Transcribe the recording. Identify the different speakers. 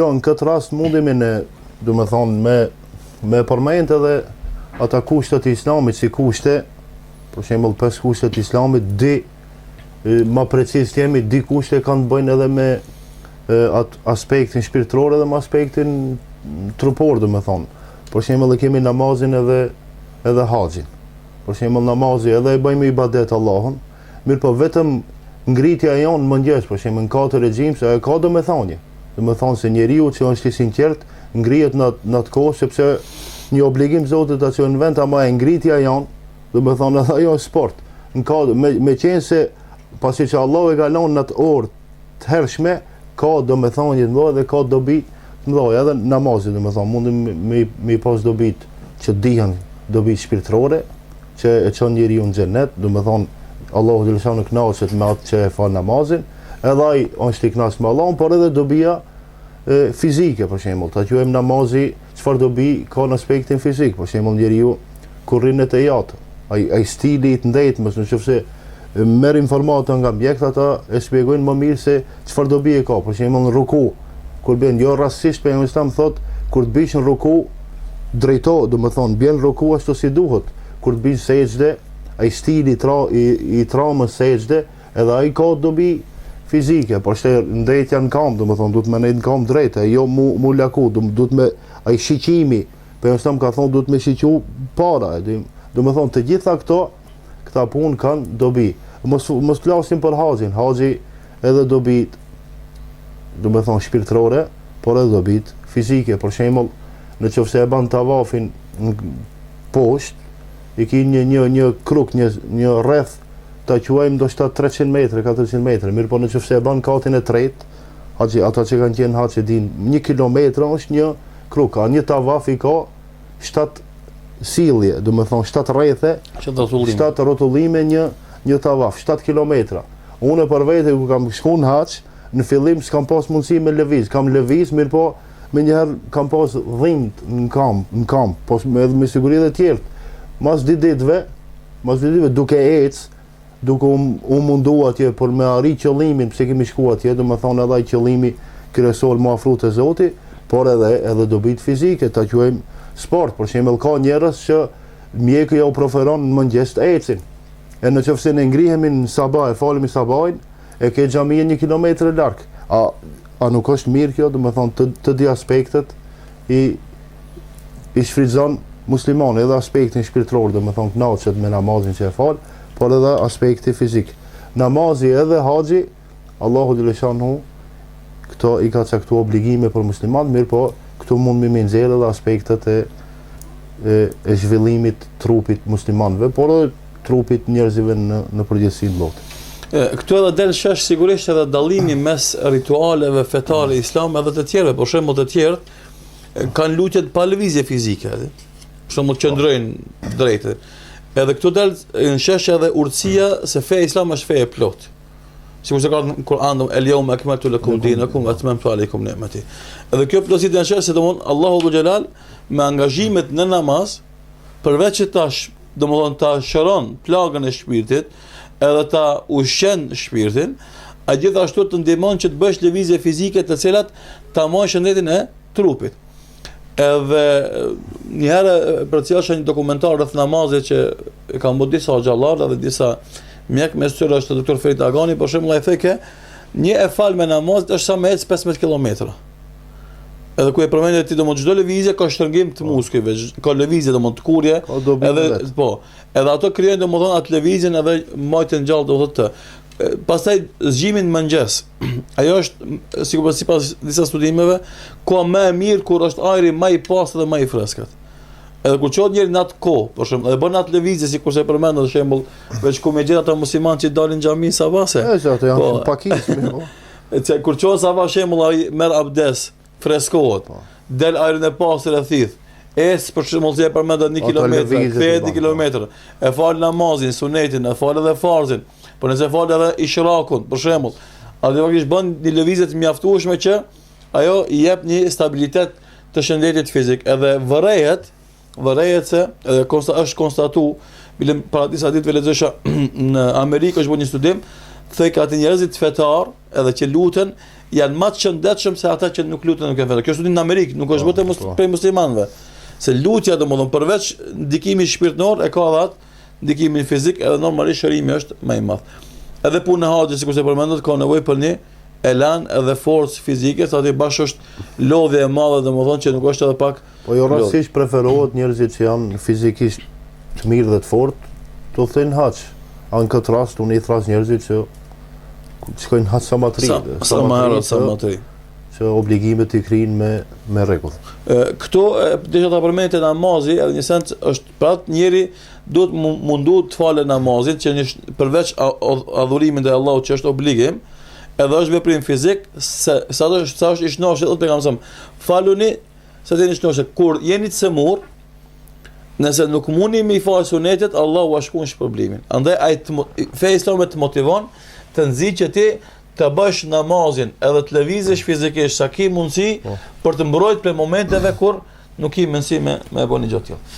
Speaker 1: Jo, në këtë rast mundemi ne, domethonë, me, me përmend edhe ata kushtet e islamit si kushte, për shembull pesë kushtet e islamit, dy, ma preciz të jemi, dy kushte kanë të bëjnë edhe me atë aspektin shpirtëror edhe me aspektin trupor, domethonë. Për shembull e kemi namazin edhe edhe haxhin. Për shembull namazi edhe e bëjmë ibadet Allahun, Mirëpo vetëm ngritja e jonë në mëngjes, për shembull në katër e gjymsë, ajo ka domethënie. Domethonë se njeriu që është i sinqert ngrihet në në atë kohë sepse një obligim Zotit ta çon në vend, ama e ngritja jonë, domethonë edhe ajo është sport. Në ka me me qenë se pasi që Allahu e ka lënë në atë orë të hershme, ka domethënie të mëdha dhe ka dobi të mëdha. Edhe namazi, domethonë, mundim me me i pas dobitë që dihen, dobi shpirtërore, që e çon njeriun në xhenet, domethonë Allahu xheleshanuhu kënaqet me atë që e fal namazin, edhe ai është i kënaqur me Allahun, por edhe dobia e, fizike për shembull, ta quajmë namazi çfarë dobi ka në aspektin fizik, për shembull njeriu kur rrin në tehijat, ai ai stili i të ndejtmes, në qoftë se merr informata nga mjekët ata e shpjegojnë më mirë se çfarë dobi e ka, për shembull në ruku, kur bjen jo rastësisht pejgamberi alejhi selam thotë kur të bish në ruku drejto, domethonë bjen në ruku ashtu si duhet, kur të bish sexhde, ai stili tra, i, i tramës sexhde, edhe ai ka dobi fizike, po është ndejtja në kamb, domethonë duhet me nejt në kamb drejt, e jo mu, mu laku, duhet me ai shiqimi, pejgamberi alejhi selam ka thonë duhet me shiqu para, e di, domethonë të gjitha këto këta punë kanë dobi. Mos mos flasim për haxhin, haxhi edhe dobit, domethonë shpirtërore, por edhe dobit fizike, për shembull, në qoftë se e ban tavafin në poshtë, i ki një një një kruk, një një rreth, ta quajmë ndoshta 300 metra, 400 metra, mirëpo në qoftë se e ban katin e tretë, haxhi, ata që kanë qenë n'haxh e din, një kilometër është një kruk, a një tavaf i ka 7 sillje, domethonë 7 rrethe, 7 rrotullime një një tavaf, 7 kilometra. Unë për vete kur kam shku në haxh, në fillim s'kam pas mundësi me lëviz, kam lëviz, mirëpo menjëherë kam pas dhimt në kamb, në kamb, po edhe me siguri edhe tjerët. Mas dy ditëve, mas dy ditëve duke ec, duke u, u mundu atje për me arrit qëllimin pse kemi shku atje, domethonë edhe ai qëllimi kryesor m'u afru te Zoti, por edhe edhe dobitë fizike, ta quajmë sport, për shembull ka njerëz që mjeku ja u preferon në mëngjes të ecin. E në qoftë se ne ngrihemi në sabah e falemi sabahin, e ke xhaminë një kilometër larg. A a nuk është mirë kjo, domethonë të, të dy aspektet i i shfrytëzon muslimani edhe aspektin shpirtëror, domethonë kënaqet me namazin që e fal, por edhe aspekti fizik. Namazi edhe haxhi, Allahu xheleshanuhu këto i ka caktu obligime për musliman, mirëpo këtu mund me nxjerrë edhe aspektet e e, e zhvillimit trupit muslimanëve, por edhe trupit njerëzve në në përgjithësi në
Speaker 2: botë. Këtu edhe del shesh sigurisht edhe dallimi mes ritualeve fetare islame edhe të tjerëve, për shembull të tjerët kanë lutje pa lëvizje fizike, edhe. Për shembull qëndrojnë drejt. Edhe këtu del në shesh edhe urtësia se feja islame është fe e plotë. Sikurse ka në Kur'an, el yawma akmaltu lakum dinakum wa atmamtu alaykum ni'mati. Edhe kjo plotësi del në shesh se domthon Allahu dhul xhelal me angazhimet në namaz, përveç që ta domthon ta shëron plagën e shpirtit, edhe ta ushqen shpirtin, a gjithashtu të ndihmon që të bësh lëvizje fizike të cilat ta mbajnë shëndetin e trupit. Edhe një herë përcjellsha një dokumentar rreth namazit që e kanë bërë disa hoxhallarë dhe disa mjek mes tyre është doktor Ferit Agani, për shembull ai thojke, një e falme namazit është sa me ec 15 kilometra. Edhe ku e përmendë ti domethënë çdo lëvizje ka shtrëngim të po. muskujve, ka lëvizje domethënë tkurrje, edhe po, edhe ato krijojnë domethënë atë lëvizjen edhe mbajtjen gjallë domethënë të. Pastaj zgjimi në mëngjes. Ajo është sikur sipas disa studimeve, koha më e mirë kur është ajri më i pastër dhe më i freskët. Edhe kur çohet njeri në atë kohë, për shembull, edhe bën atë lëvizje sikurse e përmendën për shembull, veç ku me gjithë ata muslimanë që dalin në xhami sabah se.
Speaker 1: E, ato janë po, shumë pakicë, po.
Speaker 2: E që kur çohet sabah shembull ai merr abdes, freskohet. Po. Del ajrin e pastër e thith. Ec për shembull si e përmendën 1 kilometër, kthehet 1 kilometër. E fal namazin, sunetin, e fal edhe farzin. Po nëse fal edhe ishrakun, për shembull, atë faktikisht bën një lëvizje të mjaftueshme që ajo i jep një stabilitet të shëndetit fizik. Edhe vërehet, vërehet se edhe konsta, është konstatu, bile para disa ditëve lexojsha në Amerikë është bërë një studim, thojke atë njerëzit fetar, edhe që luten, Janë më të shëndetshëm se ata që nuk luten nuk janë fetarë. Kjo është në Amerikë, nuk është po, vetëm po. prej muslimanëve. Se lutja domethënë përveç ndikimit shpirtëror e ka edhe atë ndikimin fizik edhe normalisht shërimi është më i madh. Edhe puna e haxhit sikurse përmendët ka nevojë për një elan edhe forcë fizike, sa ti bash është lodhje e madhe domethënë që nuk është edhe pak
Speaker 1: Po jo rastësisht preferohet njerëzit që janë fizikisht të mirë dhe të fortë të udhëtojnë n'haxh. A në këtë rast unë i thras njerëzit që të shkojnë n'haxh sa më të
Speaker 2: ri, sa, sa më herët, sa më të
Speaker 1: ri që obligimet t'i kryjnë me me
Speaker 2: rregull. Këto desha ta përmend te namazi, edhe një sens është pra njeri duhet mundu të falë namazin që një përveç adhurimit ndaj Allahut që është obligim, edhe është veprim fizik se sa është sa është i shnoshë thotë pejgamberi faluni sa të jeni shnoshë kur jeni të sëmur nëse nuk mundni me i fal sunetet Allahu ua shkruan shpërblimin andaj ai të, feja islame të motivon të nxit që ti të bësh namazin edhe të lëvizësh fizikisht sa ki mundësi po. për të mbrojtur prej momenteve kur nuk ki mundësi me me bë një gjë të tillë.